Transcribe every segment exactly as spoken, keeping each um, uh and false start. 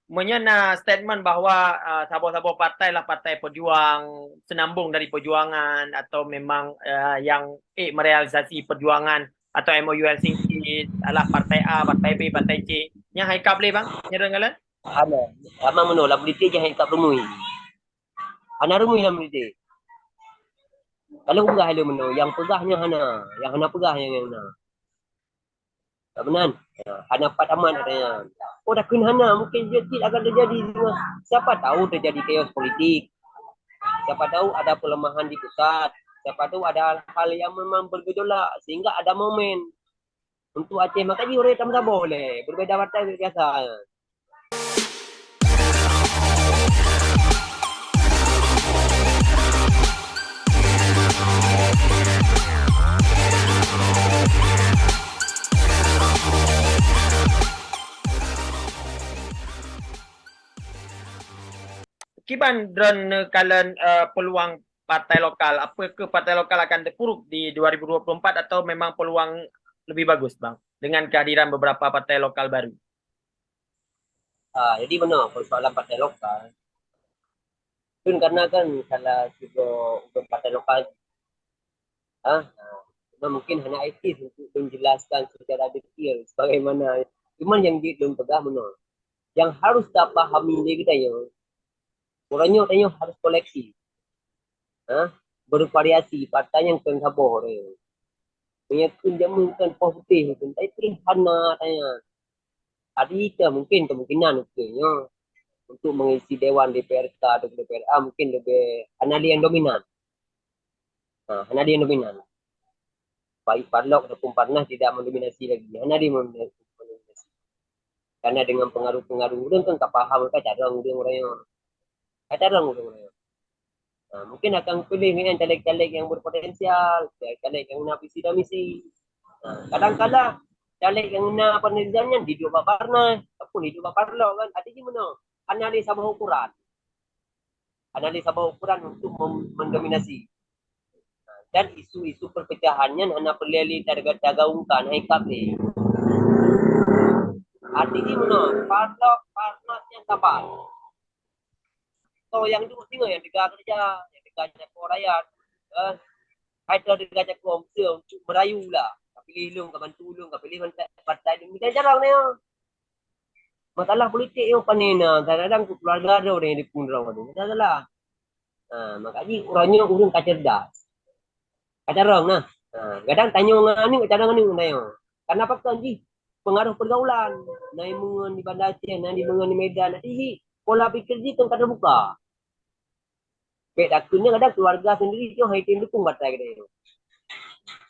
Meunyoe na statement bahwa, uh, saboh-saboh partai lah partai pejuang, senambung dari perjuangan atau memang, uh, yang ék merealisasi perjuangan atau M O U Helsinki adalah partai A, partai B, partai C. Nyang hai kap lé bang, nyerang kalian? Hana. Sama meunoe, lam politik jangan ikap rumui. Hana rumui lam politik. Kalau peugah lé meunoe, yang peugah nyan hana, yang hana peugah yang, yang na. Tak benar. Ya, hana pat aman katanya. Oh, dah kena hana, mungkin je cit akan terjadi juga. Siapa tahu terjadi chaos politik. Siapa tahu ada pelemahan di pusat. Siapa tahu ada hal-hal yang memang bergejolak sehingga ada momen untuk Aceh. Maka ji orang hitam saboh leh. Berbeda partai biasa. Kiban droeneuh kalon, eh, peluang partai lokal? Apakah partai lokal akan terpuruk di dua ribu dua puluh empat atau memang peluang lebih bagus, bang, dengan kehadiran beberapa partai lokal baru? Ah, jadi benar persoalan partai lokal. Kan karena kan salah juga untuk partai lokal. Ah, ah, cuma mungkin hana etis untuk menjelaskan secara detail sebagaimana. Cuma yang di lôn peugah meunoe. Yang harus tapahami lé geutanyoe, uroe nyoe tanyoe harus kolektif. Ha? Bervariasi, partai nyang kon saboh uroe nyoe. Meunyoe kheun jameun kon poh putéh kheun, tapi hana tanyoe. Jadi, mungkin kemungkinan kheun nyoe untuk mengisi dewan D P R K atau D P R A mungkin lebih hana lé nyang dominan. Ha, hana lé nyang dominan. Baik Parlok ataupun Parnas tidak mendominasi lagi. Hana lé mendominasi. Karena dengan pengaruh-pengaruh ureueng kan ka paham, ka carông ureueng-ureueng nyoe. Ka carông ureueng-ureueng nyoe. Ha, mungkin akan pilih dengan caleg-caleg yang berpotensial, caleg-caleg yang na visi dan misi. Ha, kadang-kadang caleg yang na pendidikan nyan hidup bak Parnas ataupun hidup bak Parlok kan. Artinya meunoe, hana lé saboh ukuran. Hana lé saboh ukuran untuk mem-, mendominasi. Dan isu-isu perpecahan nyan hana peureulée lé taga-, tagaungkan, hai kap lé. Artinya meunoe, Parlok, Parnas nyang sabar. Soe nyang duek singoh nyang teuga keureuja, nyang teuga jakoe rakyat. Eh, hai teuga jakoe meuseu untuk meurayu lah. Ka piléh lôn, ka bantu lôn, ka piléh partai, partai lôn. Bukan carông nyoe. Masalah politik nyoe pane na, kadang-kadang keuluwarga droe nyang dipeurunoe droe. Masalah. Ha, maka jih uroe nyoe ureueng ka cerdas. Ka carông nah. Ha, kadang tanyoe ngon aneuk, ka carông aneuk tanyoe. Karena pakon jih? Pengaruh pergaulan. Na imeungon di Banda Aceh, na imeungon di Medan. Jadi jih pola pikir jih kan ka teubuka. Bèk takheun nyan kadang keuluwarga sendiri nyoe hai tem dukung partai geutanyoe.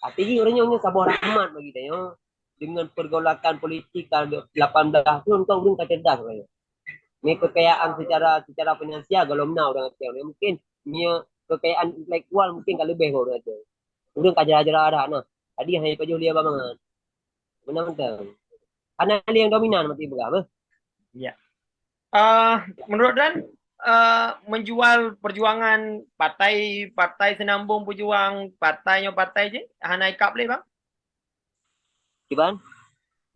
Arti jih ureueng nyoe, nyoe saboh rahmat bagi tanyoe. Dengan pergolakan politik ka lapan belas thon, kan ureueng ka cerdas ureueng nyoe. Nyoe kekayaan secara, secara finansial golom na ureueng Aceh. Mungkin nyoe kekayaan intelektual mungkin ka leubeh bak ureueng Aceh. Ureueng ka jera-jera dah nah. Jadi hai pajoh lia bangat. Beuna mantong. Hana lé nyang dominan mati peugah beh. Ya. Ah, menurut Dan, ah, menjual perjuangan partai, partai senambung pejuang, partai nyoe partai jih, hana ikab lé, bang? Kiban?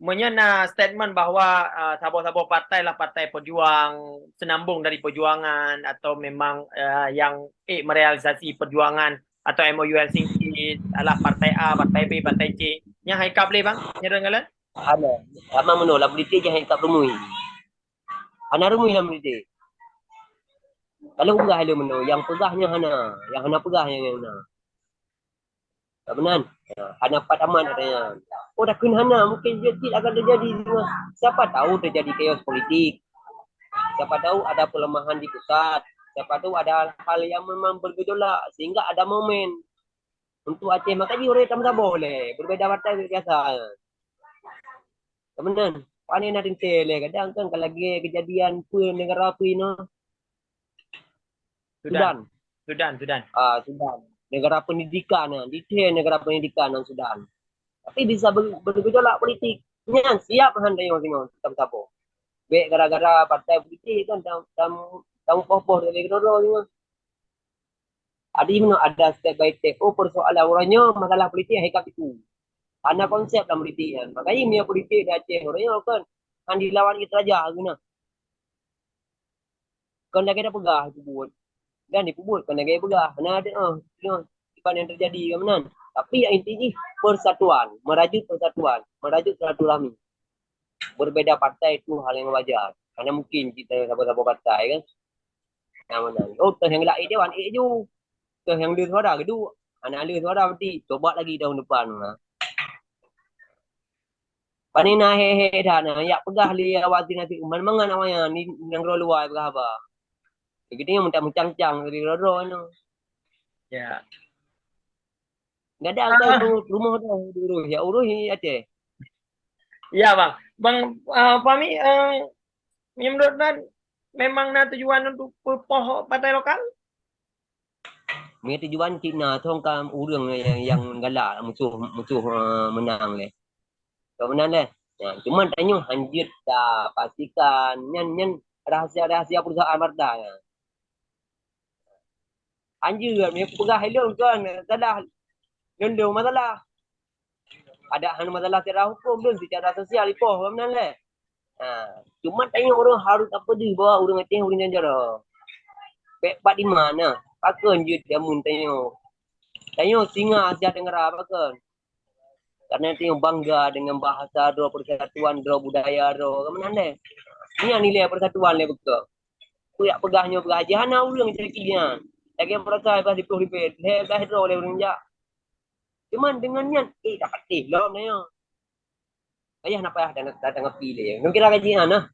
Meunyoe na statement bahwa, ah, saboh-saboh partai lah partai pejuang, senambung dari perjuangan atau memang, ah, yang ék merealisasi perjuangan atau M O U Helsinki adalah partai A, partai B, partai C. Nyang hai kab lé, bang? Nyang deungon lé? Hana. Sama meunoe, lam politik jangan ikab rumui. Hana rumui lam politik. Kalau peugah lé meunoe, yang peugah nyan hana, yang hana peugah nyan, nyan na. Tak benar. Ya, hana pat aman katanya. Oh, dah kena hana, mungkin je cit akan terjadi juga. Siapa tahu terjadi chaos politik. Siapa tahu ada pelemahan di pusat. Siapa tahu ada hal-hal yang memang bergejolak sehingga ada momen untuk Aceh. Maka jih orang hitam saboh leh. Berbeda partai biasa. Kemudian, pane na teuntèe lé, kadang kan ka lagèe kejadian peue negara peue inoe. Sudan. Sudan. Sudan, Sudan. Ah, Sudan. Negara pendidikan, ya. Detail negara pendidikan nang Sudan. Tapi bisa ber-, bergejolak politik. Nyan siap han tanyoe singoh, tam saboh. Bèk gara-gara partai politik kan tam, tam, tam poh-poh dari keudroe singoh. Adi meunoe ada step by step. Oh, persoalan uroe nyoe masalah politik hai ka itu. Hana konsep dalam politik nyan. Makanya meunyoe politik di Aceh uroe nyoe kan han dilawan it raja guna. Kon lagèe tapeugah peubuet. Dan dipeubuet kon lagèe peugah. Hana ada, ah, tengok kiban nyang teujadi ka meunan. Tapi nyang inti jih persatuan, meurajut persatuan, meurajut silaturahmi. Berbeda partai itu hal yang wajar. Karena mungkin kita saboh-saboh partai kan. Nyang meunan. Oh, teuh nyang laén dewan, ék ju. Teuh nyang le suara geuduek. Hana le suara berarti coba lagi tahun depan. Ha. Pane na he-he that na, jak peugah lé awak tina mangat awaknyan nyang droe luwa peugah haba. Geutanyoe meucang-cang dari droe-droe nyoe. Ya. Gadang Ah. Rumoh droe diurus, ya urus di Aceh. Ya, Bang. Bang, ah, Fahmi, eh, menurut Nan, memang na tujuan untuk peupoh partai lokal? Meunyoe tujuan cit na, thong ka ureueng nyang, nyang galak musoh, musoh, eh, meunang lé. Ka meunan lé. Nah, cuman tanyoe hanjeuet tapastikan nyan, nyan rahsia-rahsia perusahaan partai nyan. Hanjeuet, meunyoe peugah ilôn kon salah, lôn dong masalah. Ada hana masalah secara hukum, lôn secara sosial ipoh, ka meunan lé. Ha, cuma tanyoe ureueng harus tapeudeuh bahwa ureueng Aceh ureueng nyang jaroe. Bèk pat iman na, pakon jeuet jameun tanyoe. Tanyoe singa Asia Tenggara pakon. Karena tanyoe bangga dengan bahasa droe, persatuan droe, budaya droe, ka meunan lé. Nyan nilai persatuan lé beutôi. Peugah nyoe peugah jih hana ureueng caki nyan. Lagèe mereka bah siplôh ribèe, lhèe blaih droe lé ureueng jak. Cuman dengan nyan, eh, dapat teh lom nyoe. Payah na payah datang, datang api lé. Nyoe kira gaji nyan nah.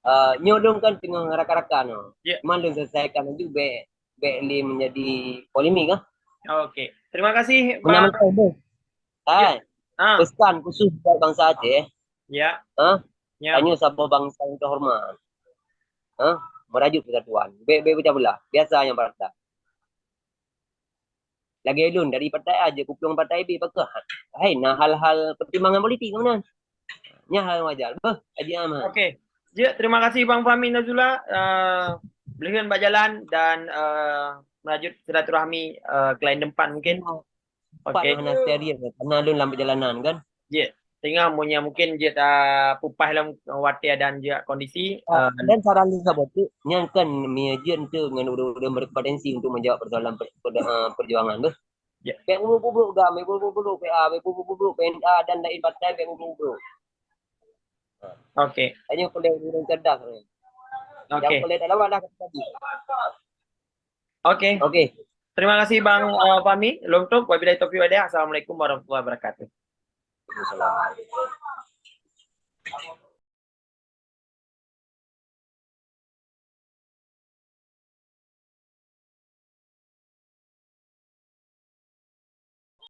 Eh, nyoe lôn kan teungoh raka-raka nyoe. Ya. Cuman lôn selesaikan laju bèk, bèk lé menjadi polemik ah. Oke. Terima kasih, Bang. Hai. Ah. Pesan khusus buat bangsa Aceh. Ya. Ha? Ya. Tanyoe saboh bangsa yang terhormat. Ha? Meurajut persatuan. Bèk, bèk pecah belah. Biasa nyang partai. Lagèe lôn dari partai A jeuet kuplueng partai B pakon. Hai, na hal-hal pertimbangan politik ke meunan. Nyan hal yang wajar. Beuh, Haji Ahmad. Oke. Jeuet, terima kasih Bang Fahmi Nazula. Eh, beuleuen bak jalan dan, eh, meurajut silaturahmi, eh, keu laén teumpat mungkin. Oke. Hana serius, karena lôn lam perjalanan kan. Jeuet. Sehingga meunyoe mungkin jeuet, ah, peupaih lom watèe dan jeuet kondisi, Ah, ah, dan saran lôn saboh teuk, nyan kan meujeuet enteuk ngon ureueng-ureueng berkompetensi untuk menjawab persoalan per-, per-, ah, perjuangan tu. Ya. Bèk mubruk-mubruk GAM, bèk mubruk-mubruk P A, bèk mubruk-mubruk P N A dan lain partai, bèk mubruk-mubruk. Oke. Hanya boleh ureueng cerdas. Oke. Yang boleh dalam ada tadi. Oke. Oke. Terima kasih Bang, eh, Fahmi. Lôn tutup. Wabillahi taufiq wal hidayah. Assalamualaikum warahmatullahi wabarakatuh. Waalaikumsalam.